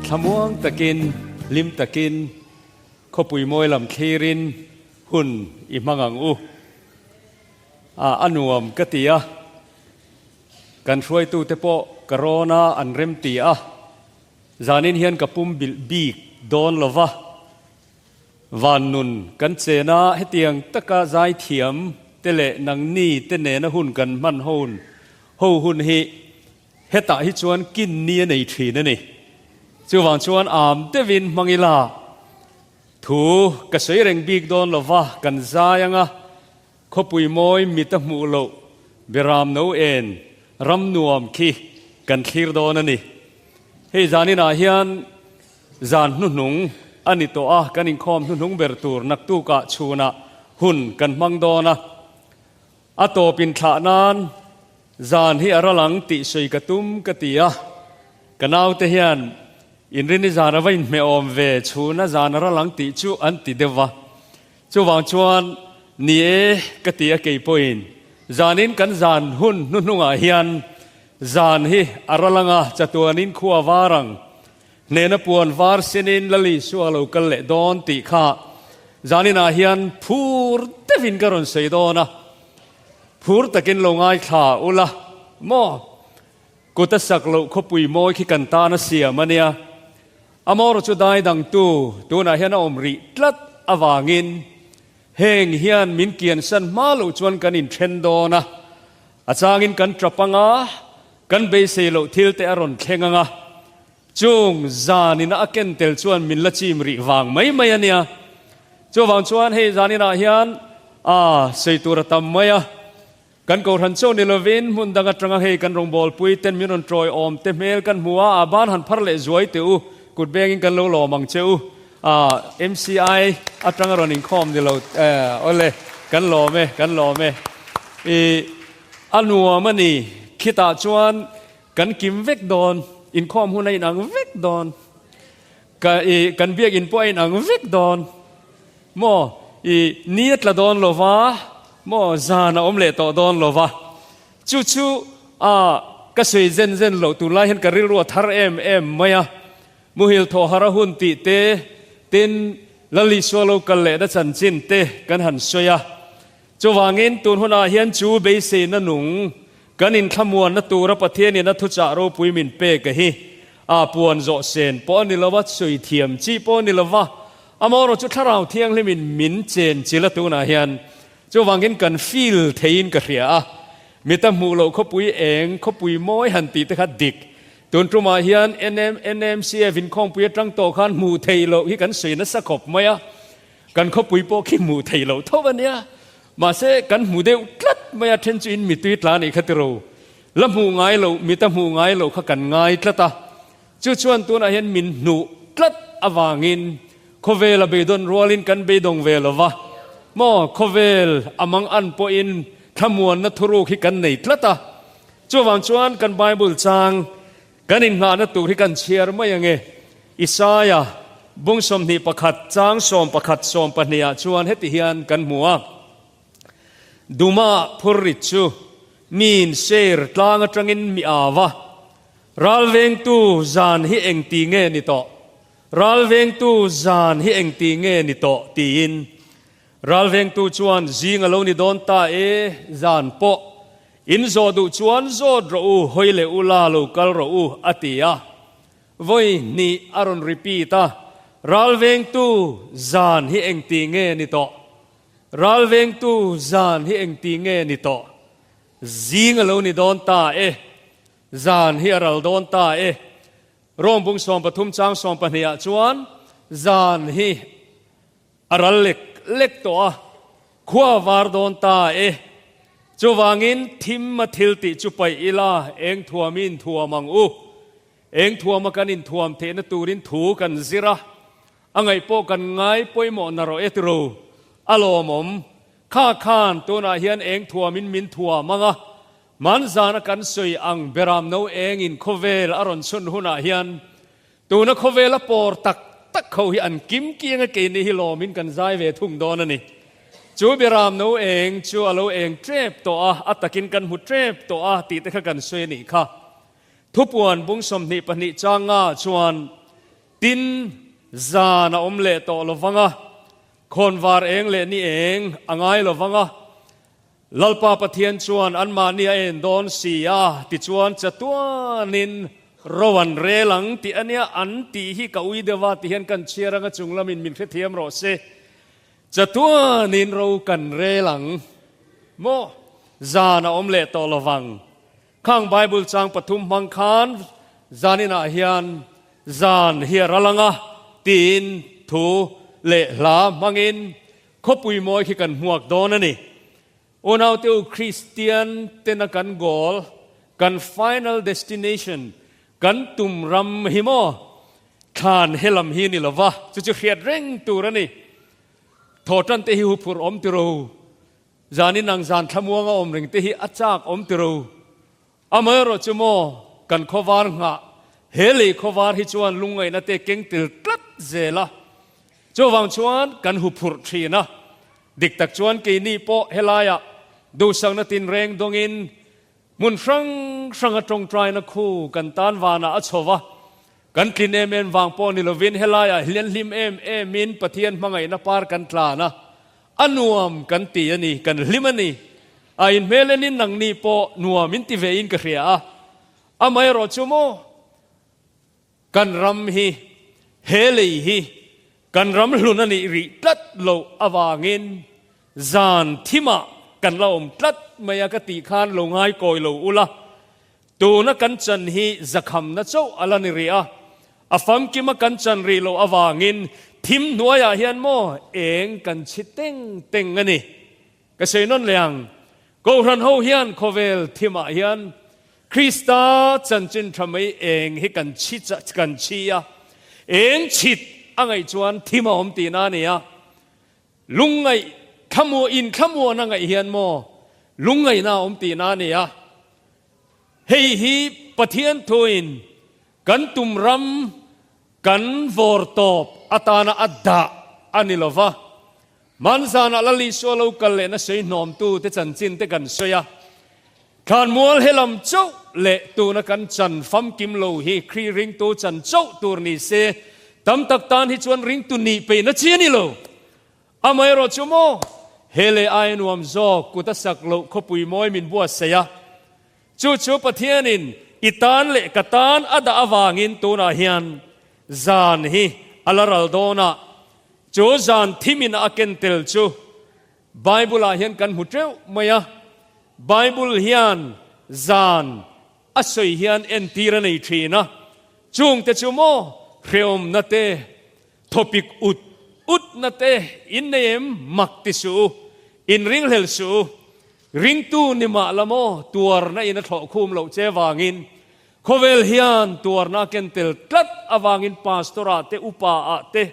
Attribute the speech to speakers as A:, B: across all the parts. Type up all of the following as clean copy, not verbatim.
A: Thlamuang takin, hlim takin, khawpui mawi lam thlirin hun i hmang ang u. A, a nuam ka ti a, kan hruaitute pawh ka rawn a, an rem ti a, zanin hian ka pum bilh bik dawn lo va, Van nun kan chen a, hetiang taka zaithiam te leh nangni te nena hun kan hman hon ho hun hi hetah hi chuan kin ni a nei thin a ni. Chuvang chuan am deuhin hmang ila thu ka sawi reng bik dawn lova kan zai anga khawpui mawi mit a hmuh loh beram no en ram nuam khi kan thlir dawn a ni. Hei zaninah hian zan hnuhnung a ni tawh a, kan inkhawm hnuhnung ber tur naktukah chhunah hun kan hmang dawn a. A tawp inthlah nan zan hi a ral ang tih sawi ka tum ka ti a, ka naute hian inrini zan a va inhmehawm ve chhuna zan a ral ang tih chu an ti deuh va. Chuvang chuan ni e ka ti a kei pawhin zanin kan zan hun hnuhnungah hian zan hi a ral anga chatuanin khua var ang hnena puan var sinin Lal Isua lo kal leh dawn tih kha zaninah hian phur deuhin ka rawn sawi dawn a, phur takin lo ngaithla ula maw? Kut a sak loh khawpui mawi khi kan tan a siam a nia. Amaherawh chu dai dangtu tunah hian a awm rih tlat avangin heng hian min kiansan hma loh chuan kan inthen dawn a, a changin kan tap ang a, kan beisei loh thil te a rawn thleng ang a, chung zanina a ken tel chuan min la chim rih vang mai mai a nia. Chuvang chuan hei zaninah hian a sawi tur a tam mai a. Kan kohhran chauh ni lovin hmun dang atanga hei kan rawngbawlpui ten min rawn tawi awm te hmel kan hmu a, a ban han phar leh zuai teh u, kut bengin kan lo lawm ang che u. MCI atanga rawn inkhawm ni lo awle, kan lawm e, kan lawm e. I a nuam a ni, khitah chuan kan kim vek dawn, inkhawm hun a inang vek dawn, ka i kan biakinn pawh a inang vek dawn. Maw, i ni a tla dawn lo va, maw, zan a awm leh tawh dawn lo va. Chu chu a ka sawi zen zen loh tunlai hian ka rilru a thar em em mai a. Muhil thawh har a hun tih te, tin Lal Isua lo kal lehna chanchin te kan han sawi a. Chuvangin tun hunah hian chu beiseina nung kan inthlamuanna tura Pathianin a thuchah ropui min pek a hi a puan zawh sen pawh a ni lo va, sawi thiam chi pawh a ni lo va, amaherawh chu Thlarau Thianghlimin min chen chil a tunah hian chuvangin kan feel theiin ka hria a, mita hmuh loh khawpui eng, khawpui mawi han tih te kha dik. Tun tumah hian NM, NMCF inkhawmpui atang tawh khan hmuh theih loh hi kan sawi nasa khawp mai a. Kan khawpui pawh khi hmuh theih loh tho a nia. Mahse, kan hmu deuh tlat mai a, then chu in mitui tla nih kha tiro. La hmuh ngai loh, mit a hmuh ngai loh kha kan ngai tlat a. Chu chuan tunah hian min hnuh tlat avangin khawvel a beidawn rualin kan beidawng ve lo va. Maw, khawvel a mang an pawhin thlamuanna thuruk hi kan nei tlat a. Chuvang chuan kan Bible chang Kan inngahna tur hi kan chhiar mai ange. Isaia bung 21 chang 11 12 ah chuan heti hian kan hmu a, Duma phurrit chu miin Seir tlang atangin mi au a, Ralvengtu zan hi engti nge ni tawh? Ralvengtu zan hi engti nge ni tawh? tiin. Ralvengtu chuan zing a lo ni dawn ta e, zan pawh in zawh duh chuan zawt rawh u, hawi leh u la lo kal rawh u, a ti a. Vawi hnih a rawn repeat a, Ralvengtu zan hi engti nge ni tawh? Ralvengtu zan hi engti nge ni tawh? Zing a lo ni dawn ta e, zan hi a ral dawn ta e. Rawng bung 13 chang 12 ah chuan zan hi A ral lek lek tawh a, khua a var dawn ta e. Chuvangin thim a thil tih chu paih ila, eng thuam i inthuam ang u. Eng thuama kan inthuam theihna turin thu kan zir a, a ngaih pawh kan ngai pawimawh na rawh e tiro. A lawmawm. Kha khan tunah hian eng thuamin min thuam ang a, hmanzana kan sawi ang beram no engin khawvel a rawn chhun hunah hian Tuna khawvela pawr tak tak ho hi an kim kiang a keini hi lawmin kan zai ve thung dawn a ni. Chu Biram no eng chu a lo eng tep tawh a, a takin kan hmu tep tawh a tih te kha kan sawi a nih kha. Thupuan bung 22 changa chuan. Tin, zan a awm leh tawh lo vang a, khawnvar eng leh ni eng a ngai lo vang a, Lalpa Pathian chuan anmahni a en dawn si a, tichuan chatuanin ro an rel ang tih a nia, an tih hi ka ui deuh a ti hian kan chhiar anga chung lamin min hrethiam rawh se. Chatuanin ro kan rel ang maw? Zan a awm leh tawh lo vang. Khang Bible chang pathum hmang khan zaninah hian zan hi a ral anga tiin thu leh hla hmangin khawpui mawi khi kan hmuak dawn a ni. Unaute u Kristian tena kan goal, kan final destination, kan tum ram hi maw thlan he lam hi ni lova, chu chu hriat reng tur a ni. Thawhtan te hi huphurh awm tiro. Zanin ang zan thlamuang a awm reng te hi a chak awm tiro. Amaherawh chu maw kan khawvar nghah he lei khawvar hi chuan lungngaihna te keng tel tlat zel a. Chuvang chuan kan hu phurh thin a. Dik tak chuan keini pawh helaiah duhsakna tinreng dawngin Hmun hrang hranga tawngtaina khu kan tan vanah a chho va, kan tlin em em vang pawh ni lovin helaiah hian hlim em emin Pathian hmangaihna par kan tlan a, a nuam kan ti a ni, kan hlim a ni. A inhmel enin nangni pawh nuam in ti vein ka hria a, amaherawh chu maw kan ram hi, he lei hi Kan ram hlun a nih rih tlat loh avangin zan thimah kan la awm tlat mai a ka tih khan lo ngai kawi lo ula, tuna kan chan hi zakhamna chauh a la ni rih a, a famkima kan chan rih loh avangin thim hnuaiah hian maw eng kan chhi teng teng a ni. Ka sawi nawn leh ang, Kohhran ho hian khawvel thimah hian Krista chanchin tha mai eng hi kan chhi kan chhi a, eng chhit a ngaih chuan thim a awm tihna a ni a. Lungngaih thlamuah in thlamuan a ngaih hian maw lungngaihna a awm tihna a ni a. Hei hi Pathian thuin kan tum ram kan vawr tawp atana a dah a ni lova. Hmanzanah Lal Isua lo kal lehna sawi hnawmtu te chanchin te kan sawi a. Thlanmual he lam chauh leh tuna kan chan famkim lo hi Khrih ringtu chan chauh tur ni se, tam tak tan hi chuan ringtu nih peihna chi a ni lo. Amaherawh chu maw, he leh aia nuam zawk kut a sak loh khawpui mawi min buatsaih a. Chu chu Pathianin i tan leh ka tan a dah avangin tunah hian zan hi a la ral dawn a. Chu zan thimin a ken tel chu Bible ah hian kan hmu teuh mai a, Bible hian zan a sawi hian entir a nei thin a, chungte chu maw hreawmna te, thawpik ut utna te in nei em mak ti suh u, in ringhlel suh u, ringtu ni mah la maw tuarna in a thlawh khum loh che vangin Khawvel hian tuarna a ken tel tlat avangin pastor ah te, upa ah te,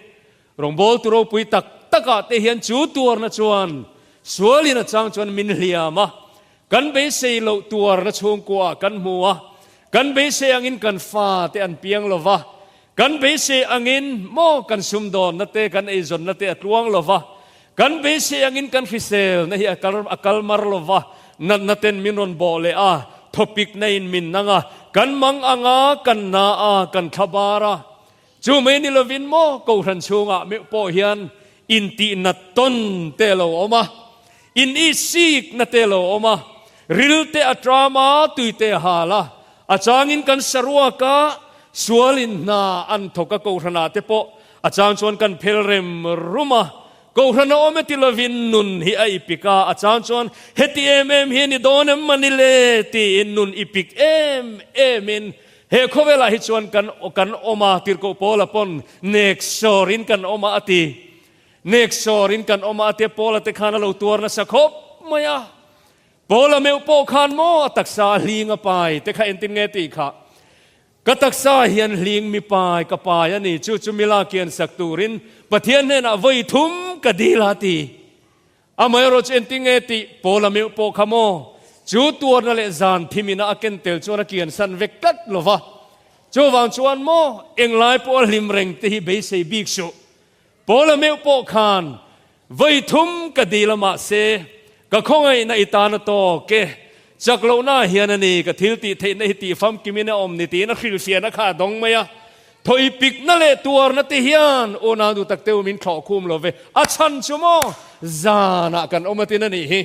A: rawngbawltu ropui tak tak ah te hian chu tuarna chuan sualin a chang chuan min hliam a, kan beisei loh tuarna chhungkua ah kan hmu a, kan beisei angin kan fa te an piang lo va, kan beisei angin maw kan sumdawnna te, kan eizawnna te a tluang lo va, kan beisei angin kan hriselna hi a kal a kal mar lo va, natna ten min rawn bawh leh a, thawpikna in min nang a, kan mang ang a, kan na a, kan thla bar a. Chu mai ni lovin maw Kohhran chhungah meuh pawh hian intihnat tawn te a lo awm a, in isikna te a lo awm a, ril te a tram a, tui te a hal a, a changin kan saruak a, sualin hna an thawk a Kohhranah te pawh a chang chuan kan phel rem rum a, Kohhran a awm e ti lovin nun hi a ipik a, a chang chuan heti em em hi a ni dawn em mani le tiin nun ipik em emin he khawvelah hi chuan kan kan awm a, Tirhkoh Paula pawn nek sawrin kan awm a a ti. Nek sawrin kan awm a a tia Paula te khan a lo tuar nasa khawp mai a. Paula meuh pawh khan maw a taksa a hling a pai te kha entin nge tih kha. Ka taksa hian hling mi pai ka pai a ni, chu chu mila kian sak turin Pathian hnenah vawi thum ka dil a ti. Amaherawh chu engtin nge tih Paula meuh pawh kha maw? Chu tuarna leh zan thimina a ken tel chuan a kian san vek tlat lo va. Chuvang chuan maw englai pawh a hlim reng te hi beisei bik suh. Paula meuh pawh khan vawi thum ka dil a mahse ka khawngaihna i tan a tawk e, chak lohna hian a ni ka thil tih theihna hi tih famkimin a awm ni tiin a hrilhfiahna kha a dawng mai a. Thawipikna leh tuarna te hian unau nu tak teu min thlawh khum lo ve. A chhan chu maw zanah kan awm atin a nih hi.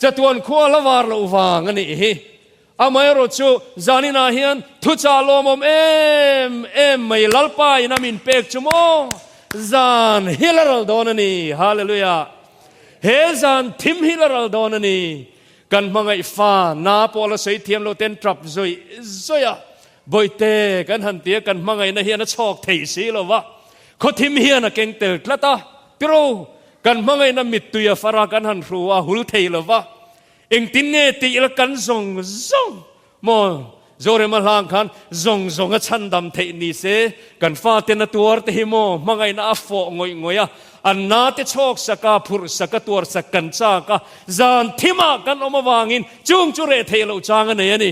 A: Chatuan khua la var loh vang a nih hi. Amaherawh chu zaninah hian thuchah lawmawm em em mai Lalpa in a min pek chu maw zan hi la ral dawn a ni. Hallelujah! He zan thim hi la ral dawn a ni. Kan hmangaih fa na pawh la sawi thiam lo ten tap zawih zawih a, Bawihte kan han tia kan hmangaihna hian a chhawk thei si lo va, khawthim hian a keng tel tlat a, tiro kan hmangaihna mittui a far a kan han hru a hul thei lo va, engtin nge tih ila kan zawng zawng maw Zorema hlang khan zawng zawng a chhandam theih ni se, kan faten a tuar te hi maw hmangaihna a fawh ngawih ngawih a, an na te chhawk sak a, phurh sak a, tuar sak kan chak a, zan thimah kan awm avangin chung chu reh theih loh chang a nei a ni.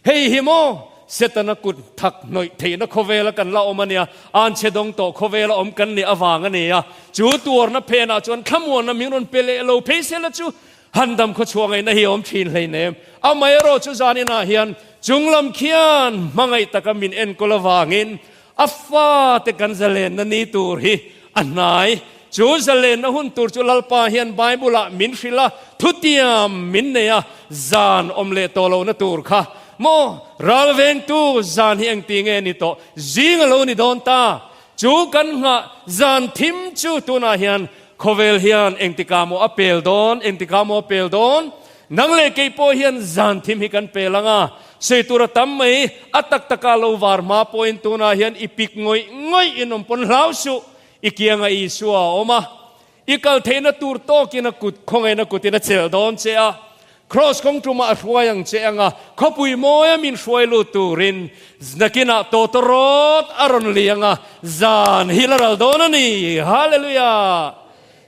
A: Hei hi maw Setana kut thak hnawih theihna khawvela kan la awm a nia, anchhe dawng tawh khawvela awm kan nih avang a nia, chu tuarna phenah chuan thlamuanna min rawn pe leh lo phei sela chu Han dam khaw chhuah ngaihna hi a awm thin hleinem. Amaherawh chu zaninah hian chunglam khian hmangaih taka min enkawl avangin a fate kan zalenna ni tur hi a hnai. Chu zalenna hun tur chu Lalpa hian Bible-ah min hrilh a, thutiam min nei a, zan awm leh tawh lohna tur kha maw ralvengtu zan hi engti nge ni tawh? Zing a lo ni dawn ta. Chu kan nghah zan thim chu tunah hian Khawvel hian engtikah maw a pel dawn, engtikah maw a pel dawn? Nang leh kei pawh hian zan thim hi kan pel ang a, sawi tur a tam mai, a tak takah lo var hma pawhin tunah hian i pik ngawih ngawih in awm pawn hlau suh, i kiangah Isua a awm a, i kal theihna tur tawkin a kut khawngaihna kutin a chelh dawn che a, Kraws kawng tumah a hruai ang che anga khawpui mawia min hruai lut turin nakinah tawtawrawt a rawn li anga zan hi la ral dawn a ni. Hallelujah!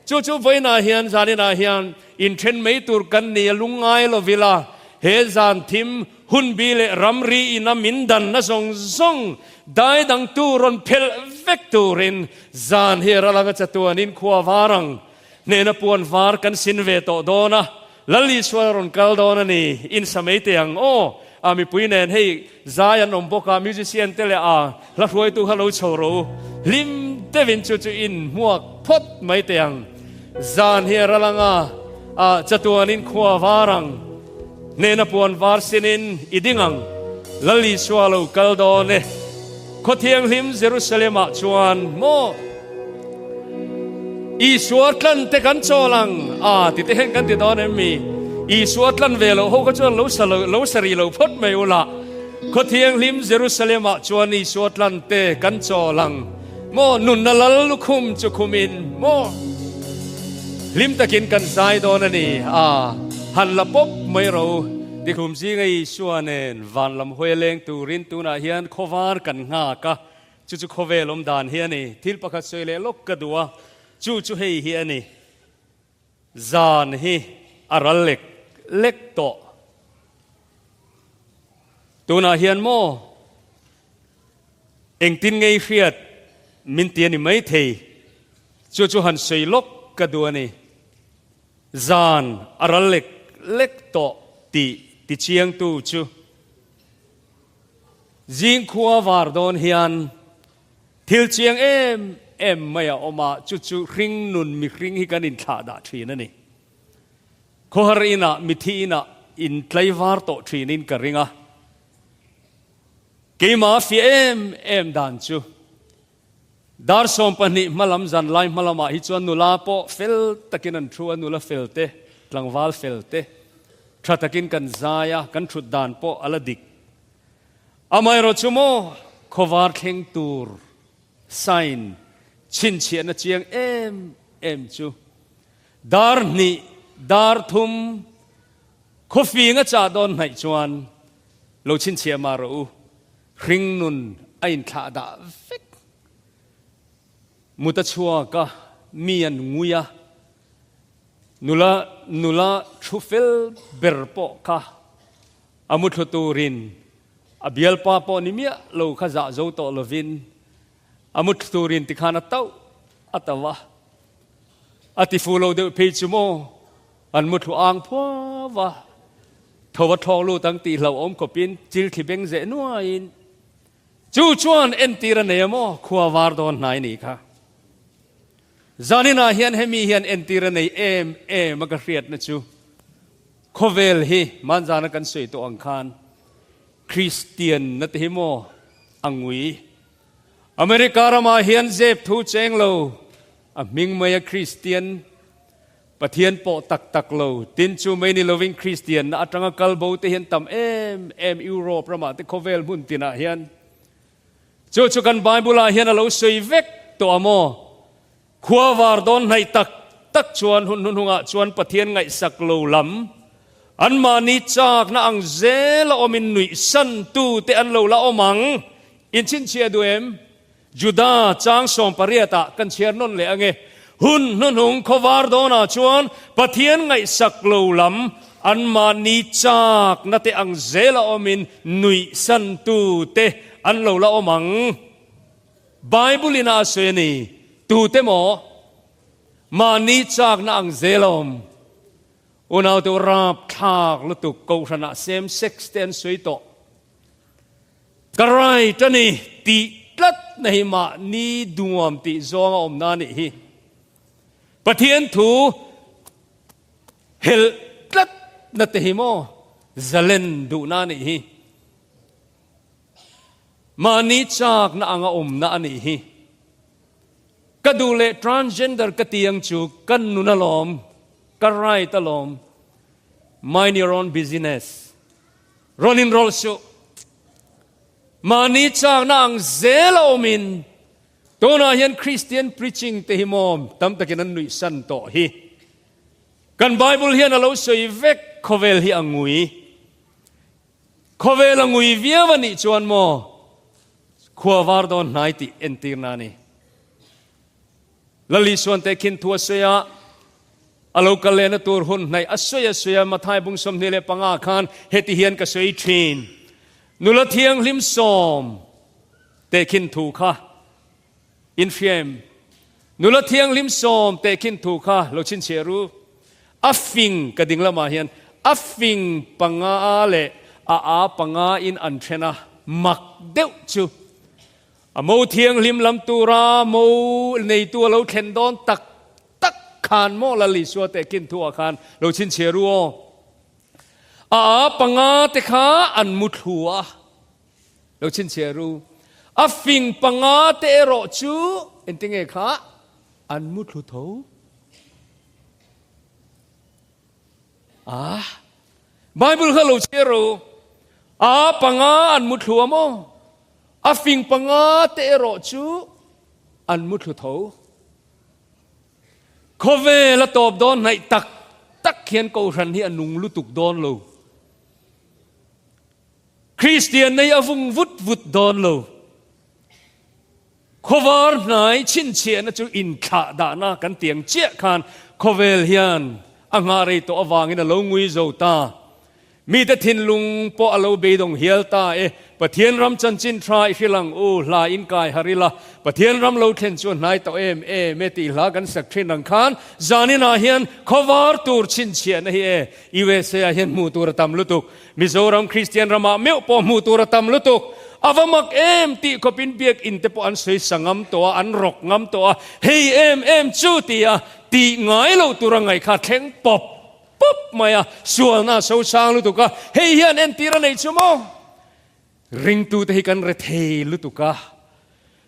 A: Chu chu vawiinah hian zaninah hian inthen mai tur kan ni a lungngai lo vila he zan thim hunbi leh ramri ina min danna zawng zawng dai dangtu rawn phelh vek turin zan hi ral anga chatuanin khua var ang hnena puan var kan sin ve tawh dawn a. Lal Isua rawn kal dawn a ni, in sa mai teh ang aw. A mipui nen hei zai an awm bawk a, musician te leh a hla hruaitu kha lo chho rawh u. Hlim deuhin chu chu in hmuak phawt mai teh ang. Zan hi a ral ang a, a chatuanin khua var ang. Hnehna puan var sinin i ding ang. Lal Isua lo kal dawn e. Khaw thianghlim Jerusalem-ah chuan maw Isua tlan te kan chawl ang a ti te hian kan ti dawn em mi? Isua tlan ve loh ho kha chuan lo sa lo lo sa rih lo phawt mai ula. Khaw thianghlim Jerusalem-ah chuan Isua tlan te kan chawl ang maw nunna lal lukhum chu khumin maw hlim takin kan zai dawn a ni a han la pawp mai ro. Tikhum zinga Isua nen Van lam hawi a leng turin tunah hian khawvar kan nghak a, chu chu khawvel awm dan hi a ni. Thil pakhat sawi leh lawk ka duh a, chu chu hei hi a ni. Zan hi a ral lek lek tawh. Tunah hian maw engtin ngei hriat min ti a ni maithei, chu chu han sawi lawk ka duh a ni. Zan a ral lek lek tawh tih tichiangtu chu zing khua var dawn hian thil chiang em em mai a awm a, chu chu hring nun mihring hi kan inthlah dah thin a ni. Khawhar inah mithi inah intlaivar tawh thinin ka ring a, keimah fiah em em dan chu Dar 12 hmalam zan lai hmalamah hi chuan nula pawh fel takin an thu a, nula fel te, tlangval fel te tha takin kan zai a, kan thut dan pawh a la dik. Amaherawh chu maw khawvar thleng tur sign chhinchhiahna chiang em em chu dar hnih, dar thum, khawfing a chah dawn hnaih chuan lo chhinchhiah mah rawh u. Hringnun a inthlah dah vek. Mut a chhuak a, mi an ngui a, nula nula thu fel ber pawh kha a muthlu turin a bialpa pawh ni miah lo kha zah zo tawh lovin a muthlu turin tikhan a tauh a tauh a, a ti fu lo deuh phei chu maw An muthlu ang phuau va, tho a thlawk lut ang tih hlauhawm khawpin chil thli beng zeh nuaiin Chu chuan entir a nei a maw? Khua var dawn hnai nih kha. Zaninah hian hemi hian entir a nei em em a ka hriatna chu khawvel hi manzana kan sawi tawh ang khan Kristianna te hi maw a ngui. America ramah hian zep thu cheng lo a hming maia Kristian Pathian pawh tak tak lo, tin chu mai ni lovin Kristianna atanga kal bo te hian tam em em Europe ramah te khawvel hmun tinah hian. Chu chu kan Bible ah hian a lo sawi vek tawh a maw? Khua var dawn hnaih tak tak chuan hun hnuhnungah chuan Pathian ngaihsak lo lam, anmahni chakna ang zela awmin nuihsan tu te an lo la awm ang. Inchhinchhiah duh em? Juda chang 18 ah kan chhiar nawn leh ange. Hun hnuhnung khawvar dawnah chuan Pathian ngaihsak lo lam anmahni chakna te ang zela awmin nuihsantu te an lo la awm ang. Bible in a sawi a ni, Tute maw mahni chakna ang zela awm? Unaute u rapthlak lutuk kohhranah same sex te an sawi tawh. Ka right a ni tih tlat na hi mahni duam tih zawng a awmna a nih hi. Pathian thu helh tlat na te hi maw zalen duhna a nih hi. Mahni chakna anga awmna a nih hi. Ka duh leh transgender ka ti ang chu ka nun alawm, ka right alawm. Mind your own business. Rawn inrawlh suh. Mahni chakna ang zel a awmin tunah hian Christian preaching te hi maw tam takin an nuihsan tawh hi. Kan Bible hian a lo sawi vek khawvel hi a ngui. Khawvel a ngui viau a nih chuan maw khua var dawn hnai tih entirna a ni. Lali Suan te khin thu a sawi a, a lo kal lehna tur hun hnaih a sawi a sawi a, Mathai bung 25 khan heti hian ka sawi thin, Nula thianghlim sawm te khin thu kha in hria em? Nula thianghlim sawm te khin thu kha lo chhinchhiah ru. A fing ka ding lamah hian a fing panga leh a a panga in an then a, mak deuh chu. A mo thianghlim lam tura mo neitu a lo thlen dawn tak tak khan maw Lal Isua tehkhin thuah khan lo chhinchhiah ru aw. A a panga te kha an mu thlu a, lo chhinchhiah ru. A fing panga te erawh chu engtinge kha an mu thlu tho. A Bible kha lo chhiar ru. A panga an mu thlu a maw? A fing panga te erawh chu an mu thlu tho. Khawvel a tawp dawn hnaih tak tak hian Kohhran hi a nung lutuk dawn lo. Kristian nei a vung vut vut dawn lo. Khawvar hnai chhinchhiahna chu inthlah dahna kan tiang chiah khan khawvel hian a nghah rei tawh avangin a lo ngui zo ta. Mite thinlung pawh a lo beidawng hial ta e. Pathian ram chanchin tha i hrilh ang u, hla in kai har ila. Pathian ram lo thlen chu a hnai tawh em em e tih hla kan sak thin ang khan zaninah hian khawvar tur chhinchhiahna hi e. USA ah hian hmuh tur a tam lutuk. Mizoram Kristian ramah meuh pawh hmuh tur a tam lutuk. A va mak em tih khawpin biakinn te pawh an sawi sa ngam tawh a, an rawk ngam tawh a. Hei em em chu tia tih ngai loh tur a ngaih kha thleng pawp pawp mai a, sualna a so sang lutuk a, hei hian entir a nei chu maw? Ringtute hi kan rethei lutuk a,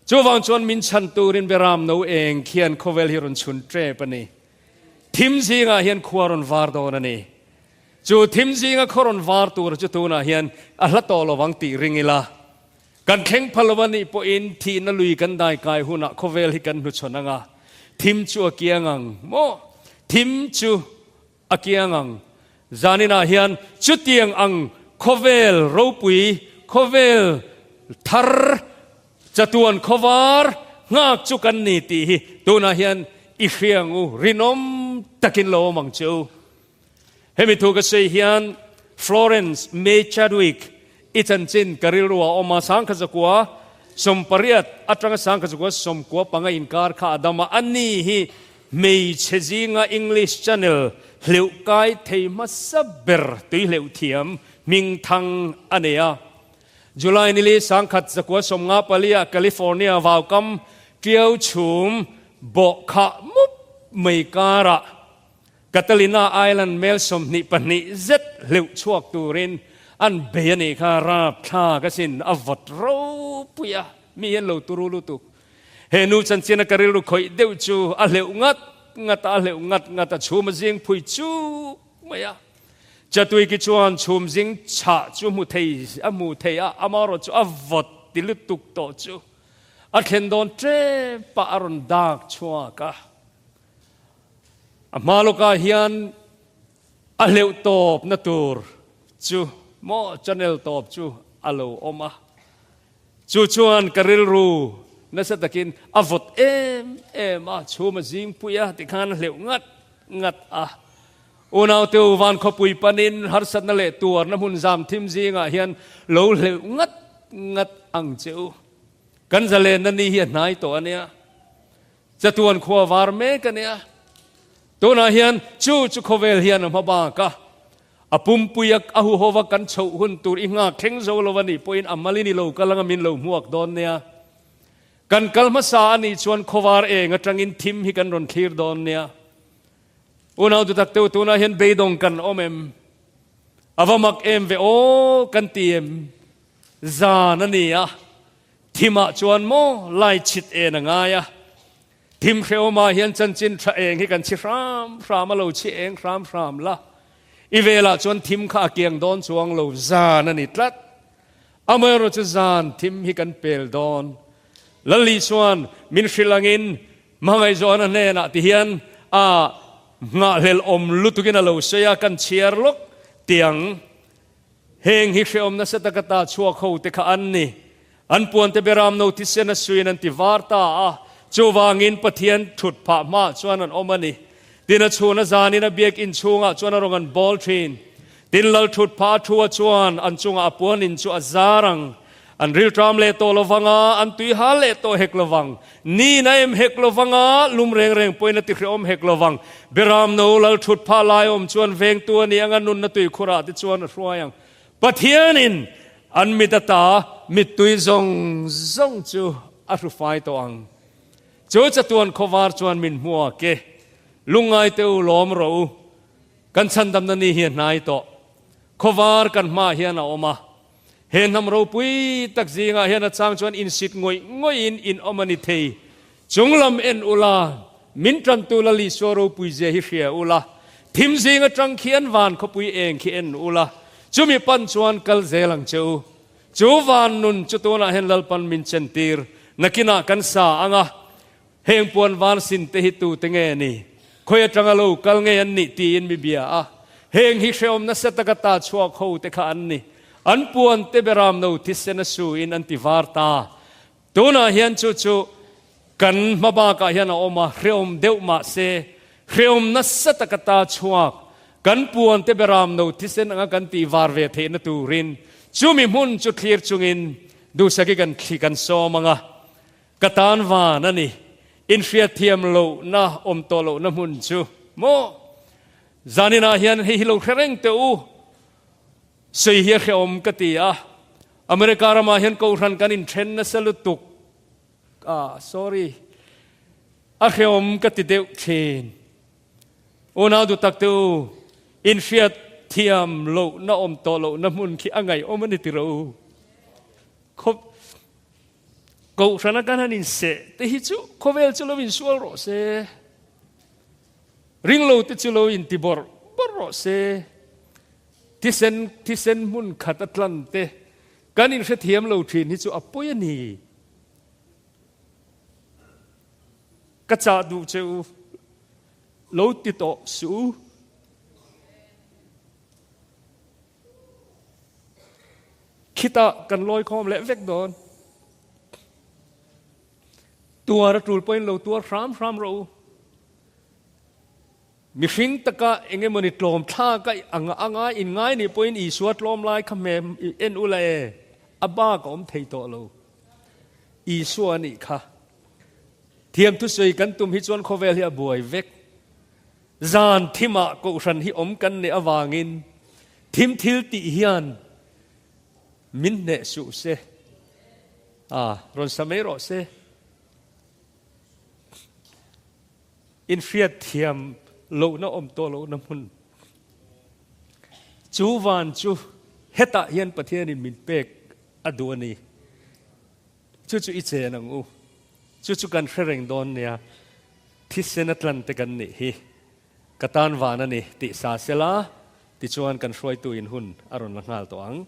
A: chuvang chuan min chhan turin Beram no eng khian khawvel hi rawn chhun tep a ni. Thim zingah hian khua rawn var dawn a ni. Chu thim zinga khaw rawn var tur chu tunah hian a hla tawh lovang tih ring ila, kan thleng pha lo a nih pawhin thihna lui kan dai kai hunah khawvel hi kan hnuchhawn ang a, thim chu a kiang ang maw? Thim chu a kiang ang. Zaninah hian chutiang ang khawvel ropui, khawvel thar, chatuan khawvar nghak chu kan ni tih hi tunah hian i hria ang u, rinawm takin lo awm ang che u. Hemi thu ka sawi hian Florence May Chadwick i chanchin ka rilru a awm a, 1918 atanga 1995 inkar kha a dam a, ani hi hmeichhe zinga English Channel hleuh kai thei hmasa ber tui hleuh thiam hming thang a nei a. July nili 1954 ah California vaukam ṭiau chhum bawh khah mup mai karah Catalina Island mel 22 zet hleuh chhuak turin an bei a nih kha rapthlak asin a vawt ropui a, mi hian lo turu lutuk. He nu chanchin a ka rilru khawih deuh chu a hleuh ngat ngat a, a hleuh ngat ngat a, chhum a zing phui chuk mai a. Chatui ki chuan chhum zing chhah chu hmu thei a hmu thei a, amaherawh chu a vawt ti lutuk tawh chu a thlen dawn tep ah a rawn dak chhuak a. A hma lawkah hian a hleuh tawpna tur chu maw channel tawp chu a lo awm a. Chu chuan ka rilru nasa takin a vawt em em a, chhum a zing pui a tikhan a hleuh ngat ngat a. Unaute u van khawpui panin harsatna leh tuarna hmun zam thim zingah hian lo hleuh ngat ngat ang che u. Kan zalenna ni hi a hnai tawh a nia. Chatuan khua var mek a nia. Tunah hian chu chu khawvel hian a hma bak a. A pumpui a a huhova kan chhoh hun tur i nghak thleng zo lo a nih pawhin a malin i lo kal anga min lo hmuak dawn nia. Kan kal hmasa a nih chuan khawvar eng atangin thim hi kan rawn thlir dawn nia. Unau dutak teuh tunah hian beidawng kan awm em? A va mak em ve aw kan ti em? Zan a ni a, thimah chuan maw lai chhit en a ngai a. Thim hrehawmah hian chanchin tha eng hi kan chhi hram hram a, lo chhi eng hram hram la. I velah chuan thim kha a kiang dawn chuang lo, zan a ni tlat. Amaherawh chu zan thim hi kan pel dawn. Lali chuan min hrilh angin hmangaihzawn a hnenah ti hian a nghahhlelh awm lutukin a lo sawi a, kan chhiar lawk tiang. Heng hi hrehawm nasa taka ta chhuak ho te kha an ni. An puante beram no thisen a suiin an ti var ta a, chuvangin Pathian thut phah hmaah chuan an awm a ni. Tin a chhun a zanin a biakinn chhungah chuan a rawn an bawl thin. Tin lal thut phah a thu a chuan an chungah a puanin chu a zar ang. An rilṭam leh tawh lovang a, an tui hal leh tawh hek lovang. Niin a em hek lovang a, lum reng reng pawhin a ti hrehawm hek lovang. Beram no lal ṭhut phah lai awm chuan vengtu a ni ang a, nunna tuikhurah te chuan a hruai ang. Pathianin an mit ata mittui zawng zawng chu a hrufai tawh ang. Chu chatuan khawvar chuan min hmuak e. Lungngai te u lawm rawh u. Kan chhandamna ni hi a hnai tawh. Khawvar kan hmaah hian a awm a. He hnam ropui tak zingah hian a chang chuan insit ngawih ngawihin in awm a ni thei. Chunglam en ula, min tantu la Lisua ropui zia hi hria ula, thim zing atang khi an van khawpui eng khi en ula, chumi pan chuan kal zel ang che u. Chu van nun chu tunah hian Lalpan min chentir, nakinah kan sa ang a, Heng puan van sin te hi tute nge ni? Khawi atanga lo kal nge an nih tiin mi bia a. Heng hi hrehawm nasa taka ta chhuak ho te kha an ni. An puan te beram no thisen a su in an ti var ta. Tunah hian chu chu kan hma bakah hian a awm a, hrehawm deuh mah se, hrehawm nasa taka ta chhuak kan puan te beram no thisen anga kan tih var ve theihna turin chumi hmun chu thlir chungin duhsaki kan thli kan sawm ang a. Ka tan van a ni. Inhriatthiam lohna awm tawh lohna hmun chu maw? Zaninah hian hei hi lo hre reng teh u. Sawi hi a hrehawm ka ti a. America ramah hian Kohhran kan inthen nasa lutuk a, sorry, a hrehawm ka ti deuh thin. Unau duh tak teh u, inhriatthiam lohna awm tawh lohna hmun khi a ngaihawm a ni tiro u. Khawp. Kohhrana kan han inseh te hi chu khawvel chu lo insual rawh se, ringlo te chu lo inti bawrh bawrh rawh se, thisen thisen hmun khat a tlan te kan inhrethiam lo thin hi chu a pawi a ni. Ka chah duh che u, lo ti tawh suh u. Khitah kan lawi khawm leh vek dawn. Tuar a tul pawhin lo tuar hram hram rawh u. Mihring taka eng emawni tlawm thlak a ang anga inngai nih pawhin Isua tlawm lai kha hmem en ula e, a bak a awm thei tawh lo. Isua a nih kha. Thiam thusawi kan tum hi chuan khawvel hi a buai vek. Zan thimah kohhran hi awm kan neih avangin thim thil tih hian. min hneh suh se. A, rawn sa mai rawh se. Inhriatthiam lohna awm tawh lohna hmun chu van chu hetah hian Pathianin min pek a duh a ni. Chu chu i chen ang u. Chu chu kan hre reng dawn nia. Thisen a tlan te kan nih hi. Ka tan van a ni tih sa sela, tichuan kan hruaitu in hun a rawn la nghal tawh ang.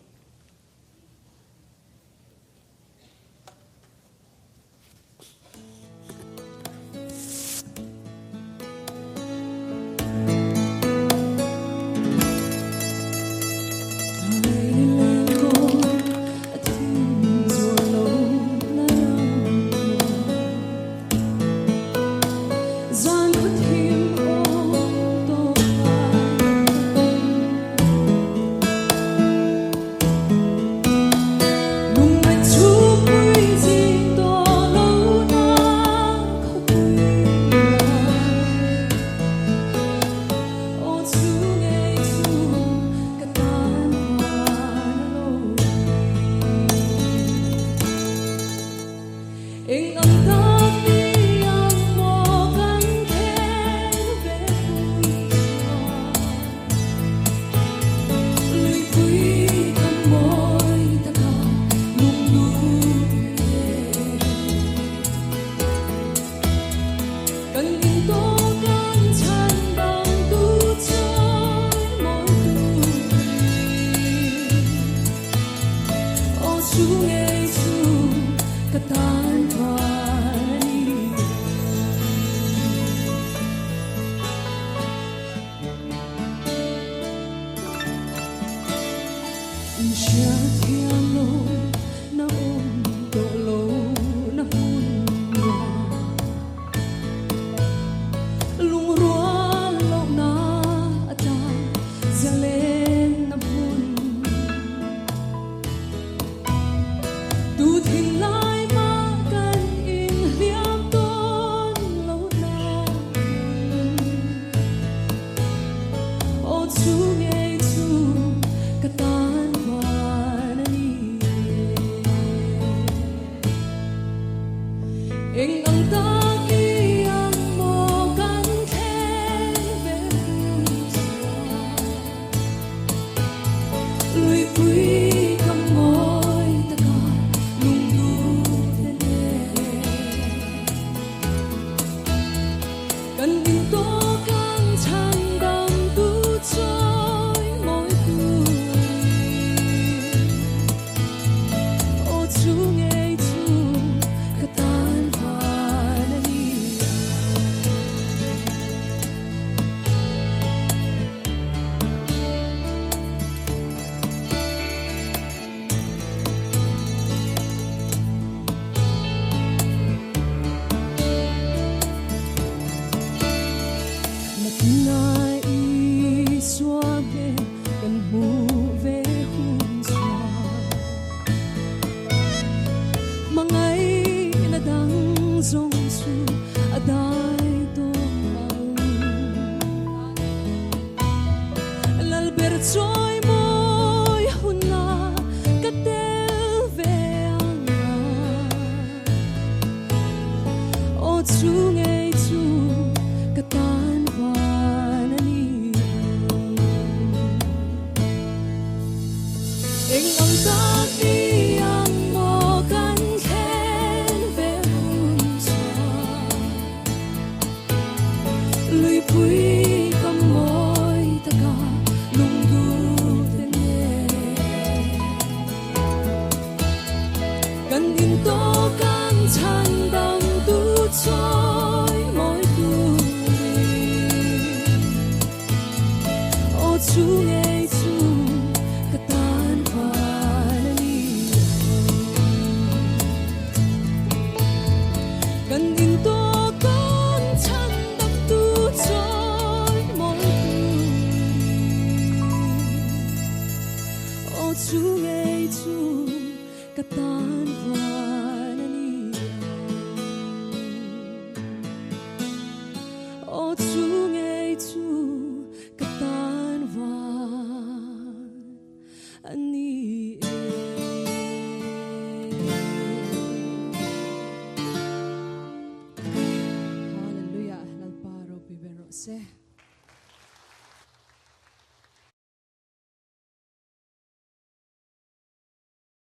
B: rawh se.